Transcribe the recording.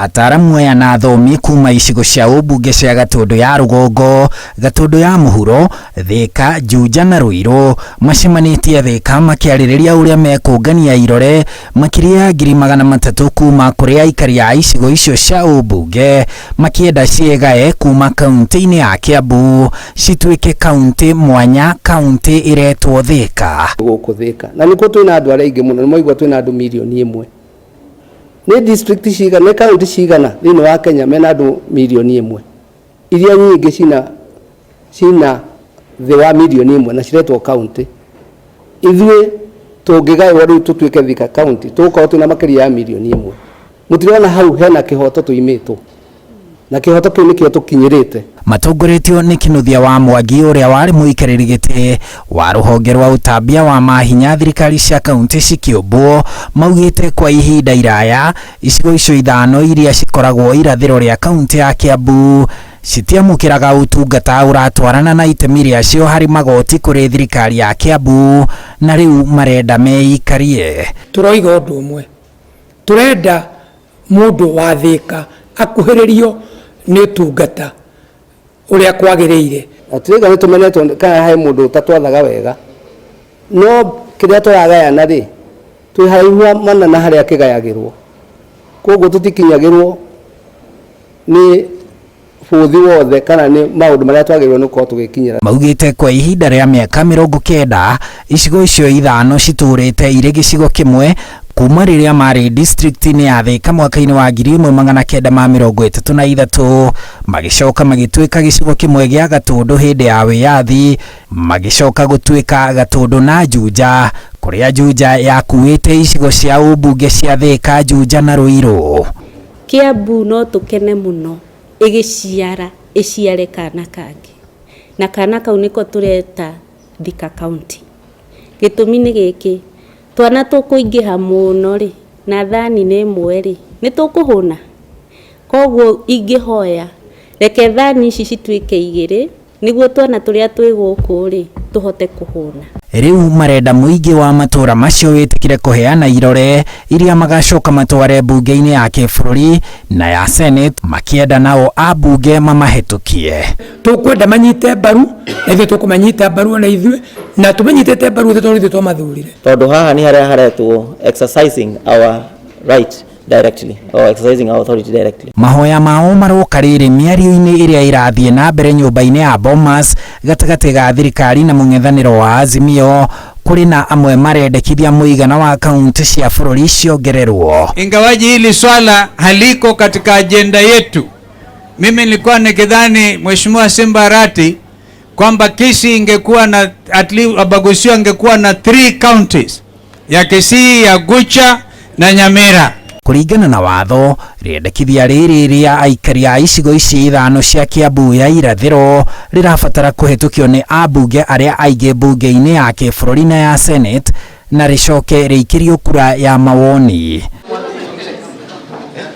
Ataaramu aya na athomi kuma icigo cia ũmbunge cia Gatũndũ ya rũgongo, Gatũndũ ya mũhuro, Thika, Juja na Ruiru macemanĩtie Thika makĩarĩrĩria ũrĩa mekũngania irore makĩria ya 300,000 kuma kũrĩ aikari a icigo icio cia ũmbunge makĩenda ciĩgae kuma kaunti-inĩ ya Kiambu cituĩke kaunti mwanya, kaunti ĩretwo Thika. Gũkũ Thika na nĩkuo twĩna andũ arĩa aingĩ mũno, nĩ mwaigua twĩna andũ 1 million. Nĩ district cigana, nĩ kaunti cigana thĩinĩ wa Kenya mena andũ 1 million? Iria nyingĩ cina thĩ wa 1 million na ciretwo kaunti. Ithuĩ tũngĩgaĩrwo rĩu tũtuĩke Thika County, tũgũkorwo twĩna makĩria ya 1 million. Mũtirona hau hena kĩhoto tũimĩtwo, na kĩhoto kĩu nĩkĩo tũkinyĩrĩte. Matongoretio nĩ Kinuthia wa Mwangi, ũrĩa warĩ mũikarĩri gĩtĩ wa rũhonge rwa ũtambia wa mahinya thirikari cia kaunti cikĩũmbwo, maugĩte kwa ihinda iraya icigo icio ithano iria cikoragwo irathĩro rĩa kaunti ya Kiambu citiamũkĩraga ũtungata ũratwarana na itemi rĩacio harĩ magoti kũrĩ thirikari ya Kiambu, na rĩu marenda meikarie. Tũroiga ũndũ ũmwe, tũrenda mũndũ wa Thĩka akuhĩrĩrio nĩ ũtungata ũrĩa kwagĩrĩire. Na tũraiga nĩ tũmenetwo kana he mũndũ ũtatwathaga wega, no kĩrĩa tũragayana rĩ, twĩ haraihu mana na harĩa kĩgayagĩrwo, koguo tũtikinyagĩrwo nĩ bũthi wothe kana nĩ maũndũ marĩa twagĩrĩirwo nĩ gũkorwo tũgĩkinyĩra. Maugĩte kwa ihinda rĩa mĩaka 90 icigo icio ithano citũrĩte irĩ gĩcigo kĩmwe kuma rĩrĩa marĩ district-inĩ ya Thika mwaka-inĩ wa 1933, magĩcoka magĩtuĩka gĩcigo kĩmwe gĩa Gatũndũ hĩndĩ ya wĩyathi, magĩcoka gũtuĩka Gatũndũ na Juja, kũrĩa Juja yakuĩte icigo cia ũmbunge cia Thika, Juja na Ruiru. Kiambu no tũkene mũno ĩgĩciara, ĩciare kana kangĩ, na kana kau nĩko tũreta Thika County. Gĩtũmi nĩ gĩkĩ, twana tũkũingĩha mũno rĩ, na thani nĩ ĩmwe rĩ, nĩ tũkũhũna. Koguo ingĩhoya reke thani ici cituĩke igĩrĩ nĩguo twana tũrĩa twĩ gũkũ rĩ tũhote kũhũna. Rĩu marenda mũingĩ wa matũra macio wĩtĩkĩre kũheana irore iria magacoka matware mbunge-inĩ ya kĩbũrũri na ya Senate, makĩenda nao ambunge mamahĩtũkie. Tũkwenda manyite mbaru na ithuĩ tũkũmanyita mbaru ona ithuĩ na tũmanyitĩte mbaru ithuĩ tondũ ithuĩ twamathurire. Tondũ haha nĩ harĩa haretwo exercising our right directly or exercising our authority directly. Mahoya mao maroka rĩrĩ mĩario-inĩ ĩrĩa ĩrathiĩ na mbere nyũmba-inĩ ya Bomas gatagatĩ ga thirikari na mũng'ethanĩro wa Azimio, kũrĩ na amwe marendekithia mũigana wa kaunti cia bũrũri ciongererwo. Ingawaji hili swala haliko katika ajenda yetu, mimi nilikuwa nikidhani, Mheshimiwa Simba Arati, kwamba Kisii ingekuwa na at least, Abagusii angekuwa na three counties, ya Kisii, ya Gucha na Nyamira. Kũringana na watho, rĩendekithia rĩrĩ rĩa aikari a icigo ici ithano cia Kiambu ya irathĩro rĩrabatara kũhĩtũkio nĩ ambunge arĩa aingĩ mbunge-inĩ ya kĩbũrũri na ya Senate, na rĩcoke rĩikĩrio kura ya mawoni.